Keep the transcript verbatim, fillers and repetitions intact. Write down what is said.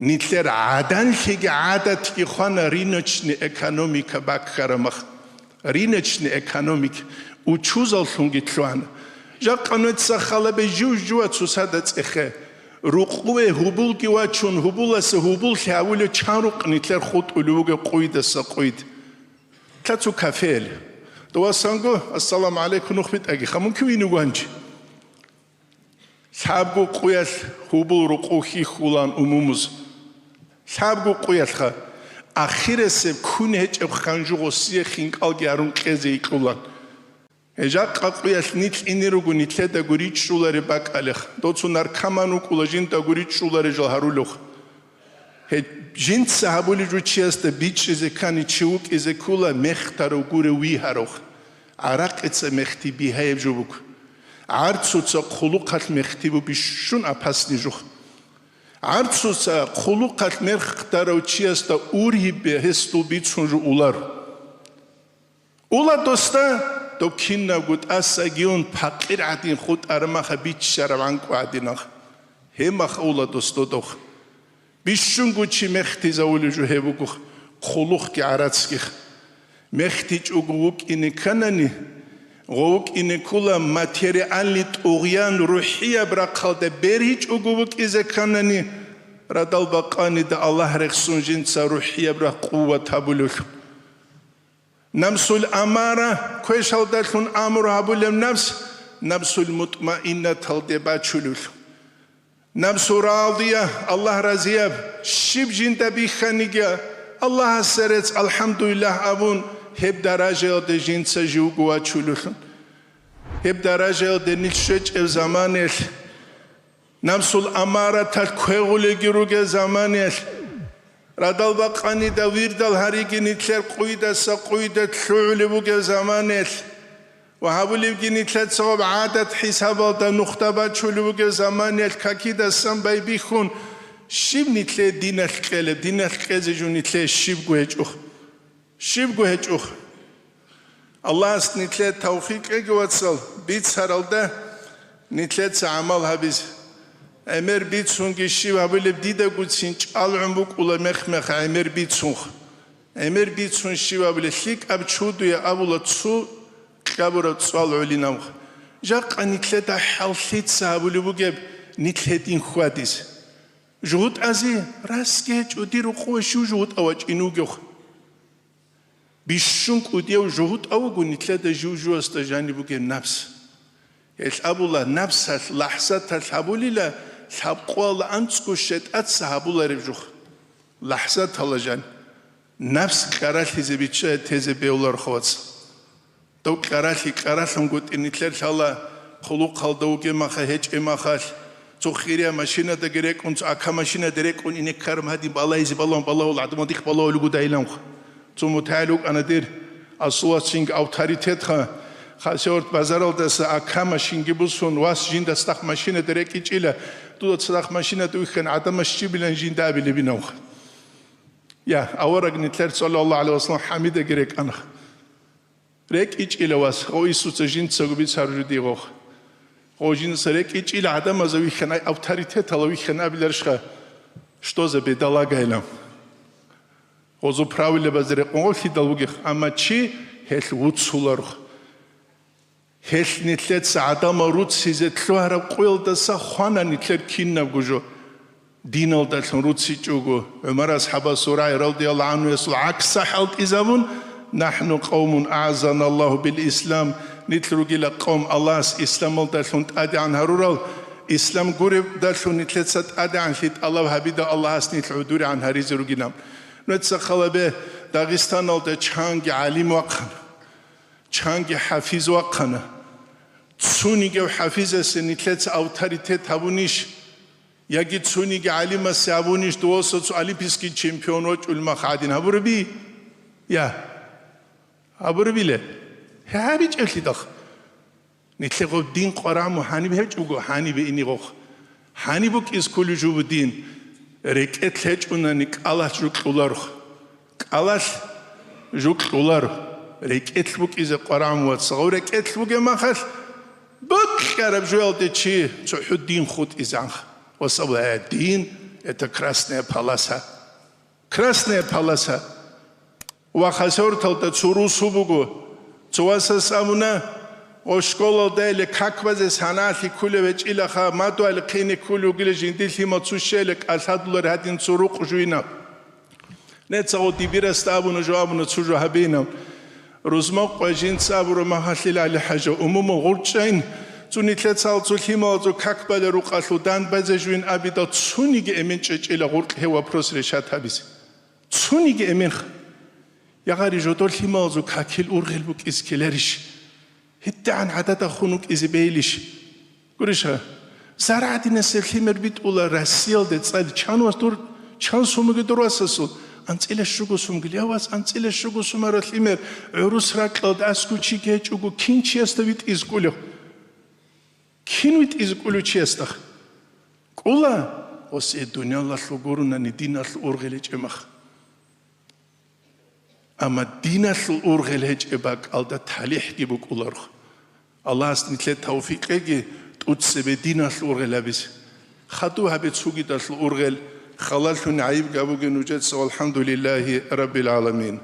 Нилъер гӀаданлъиги гӀадатги хвана рыночный экономика баккараб мах. Рыночный экономика учузаллъунги лъугьана. Жакъа нуца халабе жив-жува цусада цӀехе. Рукъуве гьубулги вачун, гьубуласа гьубуллъи гьавулев чан рукъ нилъер хутӀулев вугев къуйдаса къуйд. Лъа цо кафеялъ. Довасанго, ассаламу гӀалайкум, нух битӀаги, хамун кивин вугончи. Лъабго къуялъ гьубул рукъу хьихьулан умумуз. Лъабго къуялъха ахирасеб ккун гьечӀеб ханжу гъосие хинкӀалги гьарун кьезе икьулан. Гьежа къакъуялъ нилъ ине руго нилъедаго ричӀчӀулареб бакӀалех, доцун наркоман вукӀула жиндаго ричӀчӀуларел жал гьарулех. Гьеб жинца гьабулев жо чиясда бичӀчӀизе ккани чи вукӀизе ккула мехтарав гурев вигьарав. ГӀаракъица мехти бигьаяб жо буго. ГӀарцуца хъулухъалъ мехти бу бищун опасный жо. ГӀарцуца хъулухъалъ мехтарав чиясда ургьибе гьесул бицун жо улар. Ула досда, доб кинабго тӀасаги ун пакъир гӀадин хутӀараб маха биччараб гӀанкӀу гӀадинах. Гьеб маха ула дос додох. Бищунго чи мехтизавулев жо гьеб бугох, хъулухъги гӀарацгих. МехтичӀого вукӀине кканани, гъо вукӀине ккула материальный тӀугъян рухӀияб рахъалда беричӀого вукӀизе кканани, радал бакъанида Аллагь рехсун жинца рухӀияб рахъ къуват гьабулев. Намсул амара, квешалдалъун амру гьабулеб напс, намсул мутмаиннаталде бачулев. Намсу радия, Аллагь разияб, щиб жинда бихьаниги, Аллагьасе рецц, алхӀамдулиллагь абун, гьеб даражаялде жинца живго вачулелъун. Гьеб даражаялде нилъ щвечӀеб заманаялъ, намсул амараталъ квегъулелги ругел заманаялъ, радал бакъанида вирдал гьариги нилъер къуйдаса къуйда лъугӀулеб бугеб заманаялъ, ва гьабулебги нилъер цогӀаб гӀадат хӀисабалда нухда бачулеб бугеб заманаялъ какидасан байбихьун, щиб нилъее диналъ кьелеб, диналъ кьезе жо нилъее щибго гьечӀо. Щибго гьечӀо. Аллагьас нилъее тавфикъ кьеги, вацал, бицаралда нилъеца гӀамал гьабизе. ГӀемер бицунги щиб гьабулеб дидагуцин чӀалгӀун букӀула мех-мех гӀемер бицунха. ГӀемер бицун щиб гьабулеб лъикӀаб чудуе абула цо кьабураб цӀвал гӀолинавха. Жакъа нилъеда хӀаллъица гьабулеб бугеб нилъ гьедин хьвадизе. ЖугьутӀазе расги гьечӀо дир рукъуве щив жугьутӀав вачӀин вугевха. Бищун кӀудияв жугьутӀав вуго нилъеда жив-живасда жаниб бугеб напс. Гьелъ абула, напсалъ лахӀзаталъ гьабулила лъабкъоялда анцӀго щайтӀаца гьабулареб жух. ЛахӀзатала жан. Напс кьаралъизе бичча тезе бевларха, вац. Дов кьаралъи кьаралъунгутӀи нилъер лъала хъулухъалда вугеб маха гьечӀеб махалъ, цо хирия машинадаги рекӀун, цо ака машинада рекӀун ине ккараб гьадин балагьизе балагьун, балагьул гӀадамал дихъ балагьулев вугодайиланха. Цо мутагӀил вукӀана дир, асул вас жинги авторитетха, хасиорт базаралдаса ака машинги бусун, вас жинда цадахъ машинада рекӀичӀила, дуда цадахъ машинада вихьана гӀадамас щибилан жинда абилебинавха. Я, авараг нилъер саллаллагьу гӀалайгьи вассалам хӀамидаги рекӀанха. РекӀичӀила вас, гъо Иисуца жинцаго бицаржу дигъох. Гъо жинца рекӀичӀила гӀадамазда вихьана, авторитетала вихьана абиларищха, что за бедолагайилан. Гъозу правилабазе рекъон гъо лъидал вугех, амма чи гьелъ вуцуларх. Гьелъ нилъеца гӀадамал руццизе лъугьараб къуялдаса хвана нилъер кинабго жо. Диналдалъун руцичӀого, ГӀумар асхӀабасул рагӀи радияллагьу гӀанхуясул гӀакса хӀалтӀизабун, «НахӀну къавмун агӀаззаналлагьу бил ислам», нилъ ругила къавм Аллагьас исламалдалъун тӀадегӀан гьарурал, ислам гуребдалъун нилъеца тӀадегӀанлъи тӀалаб гьабида Аллагьас нилъ гӀодорегӀан гьаризе ругилан. Нуца халабе Дагъистаналда чанги гӀалим вахъана, чанги хӀафиз вахъана. Цунигев хӀафизасе нилъеца авторитет гьабунищ? Яги цуниги гӀалимасе абунищ, дуваса цо олимпийский чемпион вачӀул мах гӀадин гьабураби? Я. Гьабурабиле? Гье, гьабичӀеблъидахъ. Нилъего дин къвараму гьаниб гьечӀого, гьанибе инигъохъ. Гьаниб букӀиз кколев жубу дин? РекӀелъ гьечӀунани кӀалалъ жукьуларухъ. КӀалалъ жукьулар, рекӀелъ букӀизе къварагӀун вацагъав рекӀелъ бугеб махалъ, бокьараб жоялде чи цохӀо дин хутӀизанха. Ва саб гьа дин Это красная полоса. Красная полоса. Ва Хасавюрталда цо русу буго. Цо васас абуна, о, школалда или как базе саналъи ккулев гьечӀилаха, мадугьали хъине ккулев вугила жинди лъимал цо щела кӀалъадулар гьадин цо рукъ жуйна. Нецаго дибирасда абуна жо, абуна цо жо гьабинав. Рузмакъ ва жинца абура магьалъил гӀали хӀажа, умумул гъурчӀайн, цо нилъецал цо лъималазул как балел рукъалъул дандбазе жуйин абидал цониги эмен чӀечӀила гъуркь гьев вопрос решат гьабизе. Цониги эменха. Ягъари жодор лъималазул какил ургъел букӀиз ккеларищ? ГьитӀагӀан гӀадада хун вукӀизе бейилищ? Гуриша, зарагӀдинасеб лъимер битӀула Россиялде цӀали чан вас дур, чан сумуги дур васасул? АнцӀила щуго сумгил, я вас, анцӀила щуго сумара лъимер, гӀурус ракьалда аскӀов чи гьечӀого, кин чиясда витӀизе кӀулев? Кин витӀизе кӀулев чиясдах? КӀула, гъосе дуниялалъул гуронани диналъул ургъел гьечӀеб мах. Амма диналъул ургъел гьечӀеб бакӀалда талихӀги букӀуларухъ. Аллагьас нилъер тавфикъ кьеги тӀуцебе диналъул ургъел гьабизе. Хадуб гьабе цугидалъул ургъел, халалъун гӀайиб гьабуге нужеца, валхӀамдулиллагьи раббил гӀаламин.